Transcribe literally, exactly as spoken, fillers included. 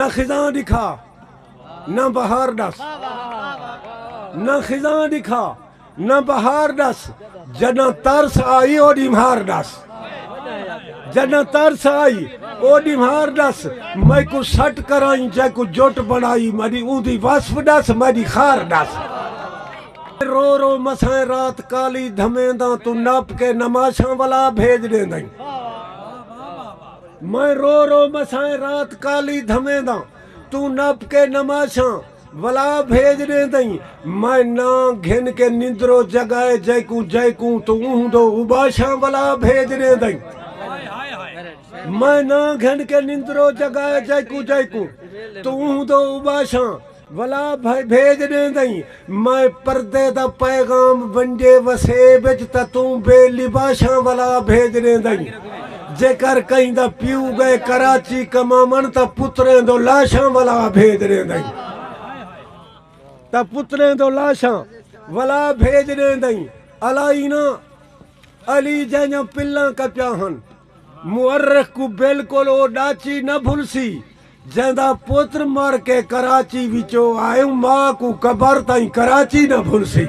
نہ خزاں ݙکھا، نہ بہار ݙس۔ نہ خزاں ݙکھا، نہ بہار ݙس۔ جݙاں ترس آئی، اوݙی مار ݙس۔ جݙاں ترس آئی، اوݙی مار ݙس۔ میکوں سٹ کرائیں، جیکوں جٹ بݨائی، میݙی اوندی وصف ݙس، میݙی خار ݙس۔ رو رو مسائیں رات کالی دھمینداں، توں نپ کے نماشاں ولا بھیج ݙیندیں۔ میں رو رو مسائیں رات کالی دھمینداں، توں نپ کے نماشاں ولا بھیج ݙیندیں۔ میں ناں گھن کے نندرو جڳائے جیکوں جیکوں، توں اونہدو اباشاں ولا بھیج ݙیندیں۔ میں ناں گھن کے نندرو جڳائے جیکوں جیکوں، توں اونہدو اباشاں ولا بھے- بھیج ݙیندیں۔ میں پردے دا پیغام ونڈے وسیب اچ، تاں توں بے لباشاں ولا بھیج ݙیندیں۔ جیکر کہیں دا پیو ڳئے کراچی کماوݨ، تاں پتریں دو لاشاں ولا بھیج ݙیندیں۔ تاں پتریں دو لاشاں ولا بھیج ݙیندیں۔ الائی نہ علی جیہاں پلاں کپیاں ہن، مورخ کوں بالکل او ݙاچی نہ بھلسی، جیندا پتر مر کے کراچی وچوں آئے، ماء کوں قبر تائیں کراچی نہ بھلسی۔